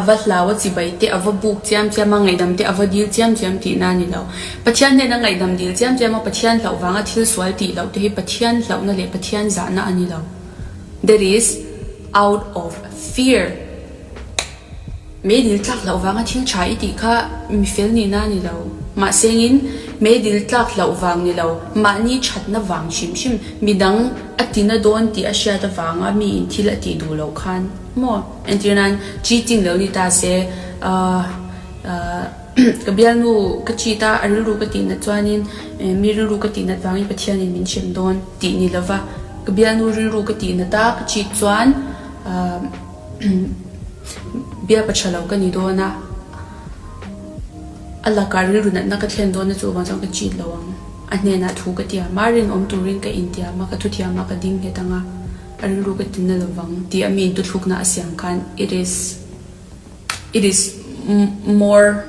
va hlau a chibai te a va buk chiam chiam a, ngaihdam te a va dil chiam chiam tihna a ni lo. Pathian hnena ngaihdam dil chiam chiam a Pathian hlauh vanga thil sual tih loh te hi Pathian hlauhna leh Pathian zahna a ni lo. That is out of fear. Meidil tlak hlauh vanga thil tha i tih kha mi fel nihna a ni lo. Mahsengin meidil tlak hlauh vang ni lo, mahni thatna vang hrim hrim, midang a tina dawn tih a hriat avanga miin thil a tih duh loh khan maw? Entir nan cheating lo ni ta se, ahh ka bialnu ka cheat a, a rilru ka tihnat chuanin mi rilru ka tihnat vangin Pathianin min hrem dawn tih ni lova, ka bialnu rilru ka tihnat a, ka cheat chuan ahh. Bialpa tha lo ka ni dawn a, a lakah rilru natna ka thlen dawn a chuvang chuan ka cheat lo ang. A hnenah thu ka tiam a, rinawm turin ka intiam a, ka thuthiam a, ka ding nghet ang a, a rilru ka tinna lovang tih a mi intuthlukna a siam khan it is it is more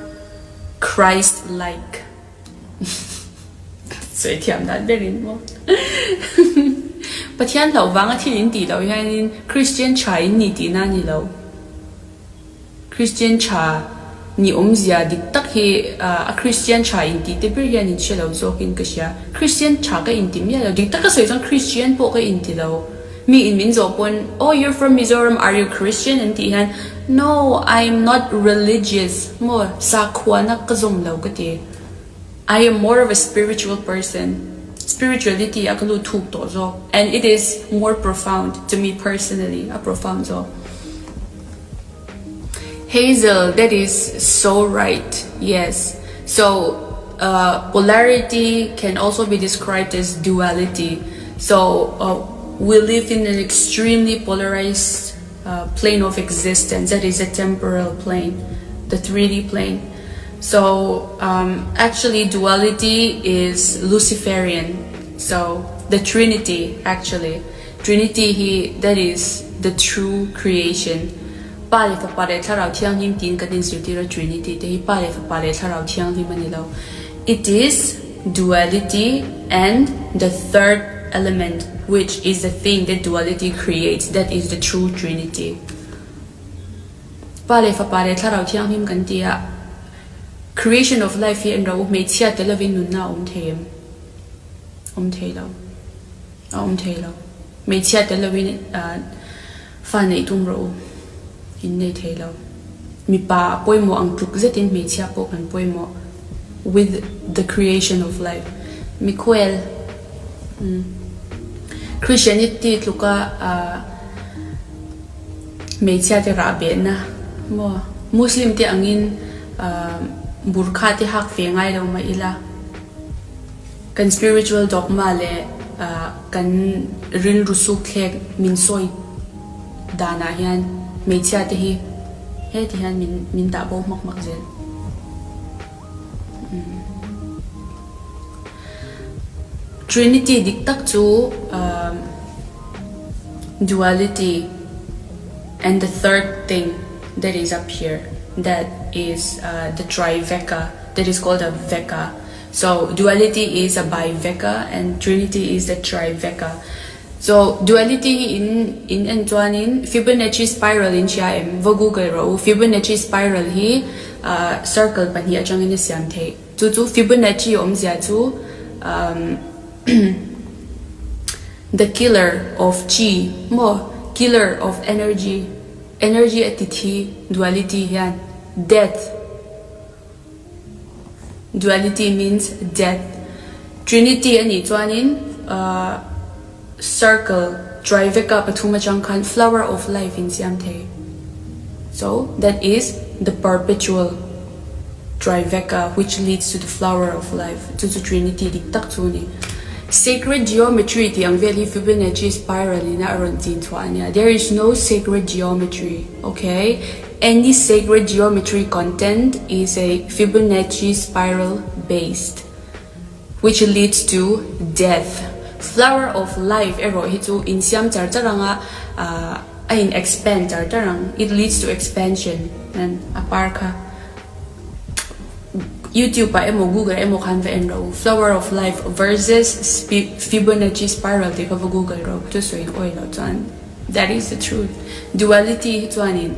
Christ like. Sawi thiam dan berin maw. Pathian hlauh vanga thil in tih loh hianin Christian tha in ni tihna a ni lo. Christian tha ni awmzia dik tak hi a Christian tha in tih te ber hian in hre lo zawkin ka hria. Christian tha ka inti miah lo. Dik taka sawi chuan Christian pawh ka inti lo. Mi in min zawh pawn, Oh you're from Mizoram, are you Christian? an tih hian, No, I'm not religious maw, sakhuana ka zawm lo ka ti. I am more of a spiritual person. Spirituality ah ka lut thuk tawh zawk and it is more profound to me personally, a profound zawk. Hazel, that is so right, yes. So polarity can also be described as duality. So we live in an extremely polarized plane of existence, that is a temporal plane, the 3D plane. So um, actually duality is Luciferian. So the Trinity actually. Trinity hi that is the true creation. Pa leh Fapa leh Thlarau Thianghlim tiin kan inzirtir a Trinity te hi Pa leh Fapa leh Thlarau Thianghlim a ni lo. It is duality and the third element which is the thing that duality creates that is the true Trinity. Pa leh Fapa leh Thlarau Thianghlim kan ti a creation of life hi an ro hmeichhia tel lovin nunna a awm thei em? Awm thei lo. A awm thei lo. Hmeichhia tel lovin fa neih tum rawh u. In nei thei lo. Mipa a pawimawh ang tluk zetin hmeichhia pawh kan pawimawh with the creation of life. Mikhuel Christianity tluka hmeichhia te rah behna maw Muslim te angin burkha te hak ve ngai lo mah ila. Kan spiritual dogma leh kan rilru sukthlek min sawi danah hian hmeichhia te hi heti hian min min dah bo hmak hmak zel. Trinity dik tak chu duality and the third thing that is up here that is the triveka that is called a veka. So duality is a biveka and trinity is the triveka. So duality hi in in en chuanin Fibonacci spiral in hria em? Va google rawh u. Fibonacci spiral hi ah circle pahnih atangin a siam theih. Chu chu Fibonacci awmzia chu um the killer of chi maw killer of energy energy a ti thi duality hian death. Duality means death. Trinity a nih chuanin circle triveka pathum atang khan flower of life in siam thei. So that is the perpetual triveka which leads to the flower of life. Chu chu Trinity dik tak chu a ni. Sacred geometry tih ang vel hi Fibonacci spiral in a rawn chin chhuah a nia. There is no sacred geometry, okay? Any sacred geometry content is a Fibonacci spiral based which leads to death. Flower of life erawh hi chu insiam char char anga a in expand char char ang, it leads to expansion and a par kha YouTube ah emaw Google emaw khan va en rawh u, flower of life versus Fibonacci spiral tih kha va google rawh u, chu sawi in awih loh chuan. That is the truth. Duality hi chuanin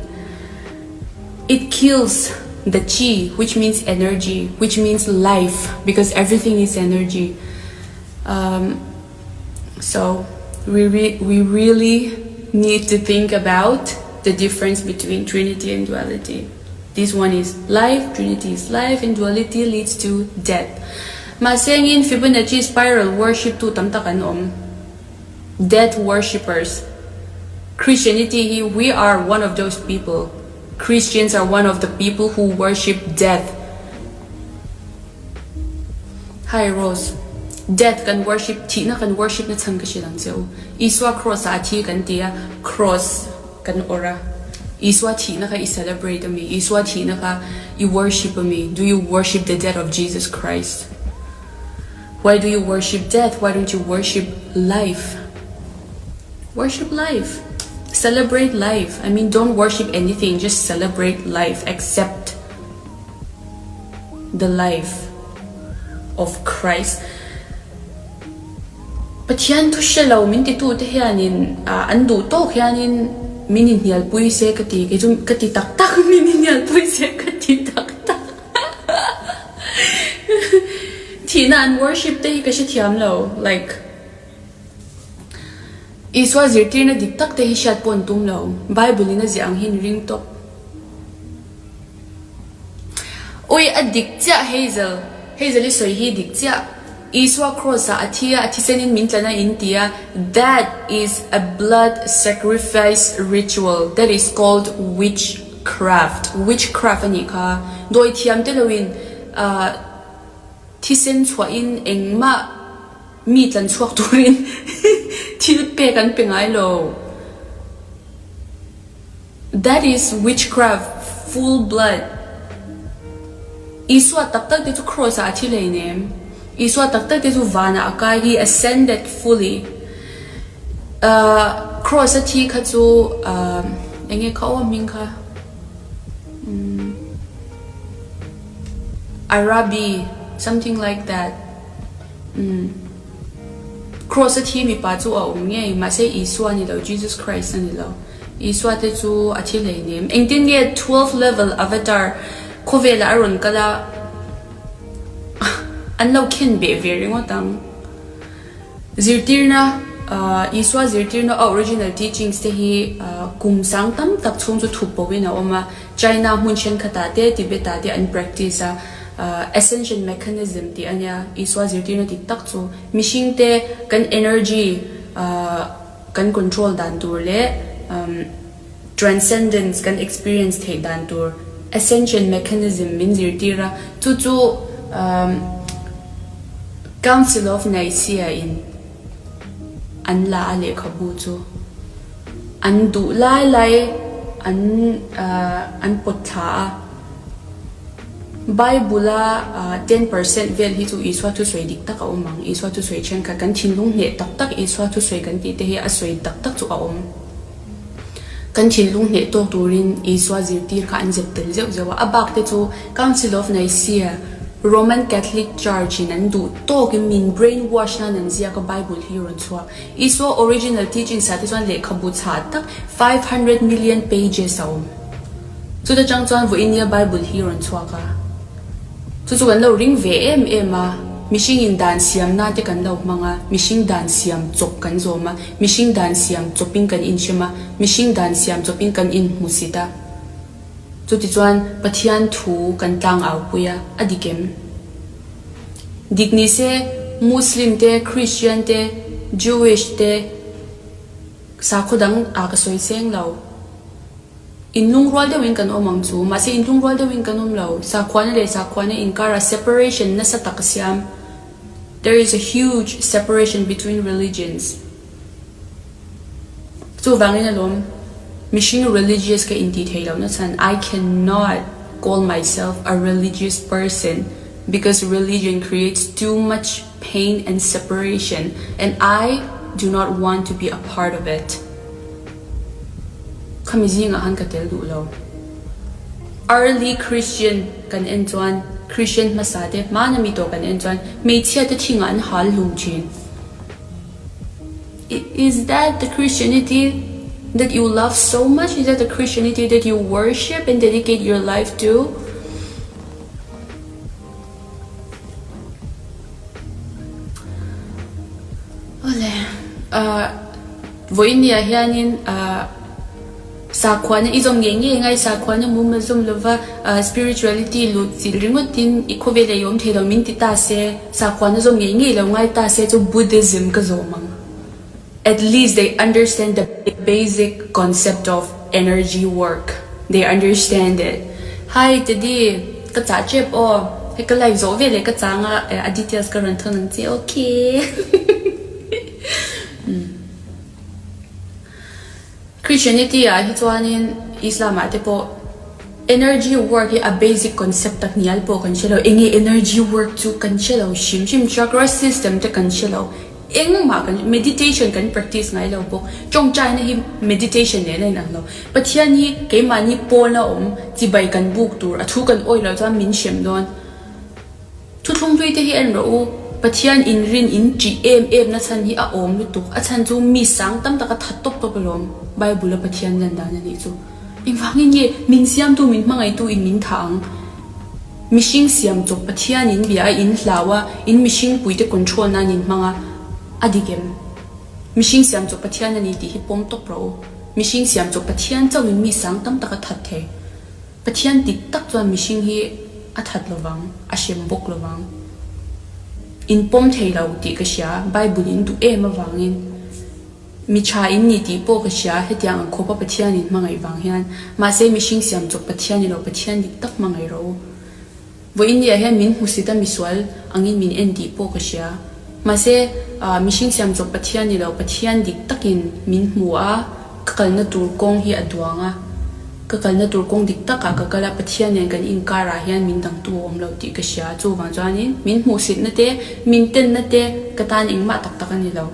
It kills the chi which means energy which means life because everything is energy um so we re we really need to think about the difference between trinity and duality. This one is life, trinity is life and duality leads to death. Mahse engin Fibonacci spiral worship tu tam tak an awm. Death worshippers. Christianity hi we are one of those people. Christians are one of the people who worship death. Hi Rose. Death kan worship, thihna kan worship na chhan ka hrilh ang che u. Isua cross ah a thi kan ti a, cross kan awrh a. Isua thihna kha i celebrate a mi? Isua thihna kha i worship a mi? Do you worship the death of Jesus Christ? Why do you worship death? Why don't you worship life? Worship life. Celebrate life. I mean don't worship anything, just celebrate life. Accept the life of Christ. Pathian thu hre lo min titute hianin an duh tawk hianin min inhnialpui se ka ti, kei chu ka ti tak tak min inhnialpui se ka ti tak tak. Thihna an worship te hi ka hrethiam lo like Isua zirtirna dik tak te hi hriat pawh an tum lo, Bible in a ziah ang hi an ring tawp. Ui a dik chiah Hazel, Hazel i sawi hi dik chiah. Isua cross ah a thi a, a thisen in min tlan a in ti a, that is a blood sacrifice ritual that is called witchcraft, witchcraft a nih kha. Dawi thiam te lo in ah thisen chhuah in engmah mi tlan chhuak turin thil pek an pe ngai lo. That is witchcraft full blood. Isua tak tak te chu cross ah a thi hlei nem. Isua tak tak te chu van ah a kai he ascended fully. Ahh cross a thi kha chu ahh enge kha aw a hming kha umm Arabi something like that umm. Cross a thi mipa chu a awm ngei, mahse Isua a ni lo, Jesus Christ a ni lo. Isua te chu a thi hleinem. Engtin nge 12 level avatar khawvelah a rawn kal a, an lo khen beh ve ringawt ang. Zirtirna, Isua zirtirna a original teachings te hi kum sang tam tak chhung chu thup bo in a awm a, China hmun thenkhatah te, Tibet ah te an practice a, Ascension mechanism tih a nia, Isua zirtirna dik tak chu mihringte kan energy kan control dan tur leh transcendence kan experience theih dan tur ascension mechanism min zirtir a, chu chu Council of Nicaea in an la a lehkhabu chu an duh lai lai an an pawt thla a. Bible-a 10% vel hi chu Isua thusawi dik tak a awm ang. Isua thusawi thenkhat kan thinlung hneh tak tak Isua thusawi kan tih te hi a sawi tak tak chu a awm. Kan thinlung hneh tawk turin Isua zirtir kha an zep tel zeuh zeuh a. A bak te chu Council of Nicaea, Roman Catholic Church in an duh tawkin min brain wash nan an ziak a Bible hi rawn chhuak. Isua original teachings ah te chuan lehkhabu chhah tak 500 million pages a awm. Chuta chang chuan vawiin nia Bible hi rawn chhuak a, chu chu kan lo ring ve em em a, mihring in dan siam nan te kan lo hmang a, mihring dan siam chawp kan zawm a, mihring dan siam chawp in kan inhrem a, mihring dan siam chawp in kan inhmusit a, chuti chuan Pathian thu kan tlang au pui a, a dik em? Dik ni se Muslim te, Christian te, Jewish te, sakhaw dang ah ka sawi seng lo. Inlungrual deuhin kan awm ang chu. Mahse inlungrual deuhin kan awm lo. Sakhuana leh sakhuana inkara separation nasa tak a siam. There is a huge separation between religions. Chuvangin alawm mihring religious ka intih theih lohna chhan I cannot call myself a religious person because religion creates too much pain and separation and I do not want to be a part of it. Khami zingah khan ka tel duh lo. Early Christian kan en chuan Christian hmasa te hmana mi tawh kan en chuan hmeichhia te thingah an hal hlum thin. Is that the Christianity? that you love so much? Is that the Christianity that you worship and dedicate your life to? Awle, vawiin ah hianin sakhuana i zawm ngei ngei ngai sakhuana mumal zawm lova spirituality lut chilh ringawtin i khawvel ah i awm thei lo min ti ta se, sakhuana zawm ngei ngei lo ngai ta se chu Buddhism ka zawm ang. At least they understand the basic concept of energy work, they understand it. Hi Teddy, ka chah tep aw, hei ka live zawh veleh ka chang a, a details ka rawn thawn ang che okay. Christianity ah hi chuanin Islam ah te pawh energy work hi a basic concept tak ngial pawh kan hre lo, enge energy work chu kan hre lo hrim hrim, chakra system te kan hre lo. Engmah kan meditation kan practice ngai lo bawk. Tawngtaina hi meditation nen a inang lo. Pathian hi keimahni pawna awm chibai kan buk tur a thu kan awih loh chuan min hrem dawn. Thuthlung hlui te hi en rawh u. Pathian inrin in ṭih em em na chhan hi a awm lutuk. A chhan chu mi sang tam taka that tawp tawp alawm Bible a Pathian lan dan a nih chu. Engvangin nge min siamtu min hmangaihtu in min thah ang? Mihring siam chawp Pathian in bia a in hlau a, in mihring puite control nan in hmang a, a dik em? Mihring siam chawp Pathian a ni tih hi pawm tawp rawh u. Mihring siam chawp Pathian chauh in mi sang tam tak a that thei. Pathian dik tak chuan mihring hi a that lovang, a hrem bawk lovang. In pawm thei lo tih ka hria, Bible in duh em avangin. Mi tha in ni tih pawh ka hria, hetiang ang khawpa Pathian in hmangaih vang hian. Mahse mihring siam chawp Pathian ni lo, Pathian dik tak hmangaih rawh u. Vawiin ni ah hian min hmusit a misual angin min en tih pawh ka hria. Mahse mihring siam chawp Pathian ni lo, Pathian dik takin min hmu a, ka kalna tur kawng hi a duang a. Ka kalna tur kawng dik takah ka kal a, Pathian nen kan inkarah hian min dangtu a awm lo tih ka hria. Chuvang chuanin min hmuhsitna te, min tenna te ka tan engmah tak tak a ni lo.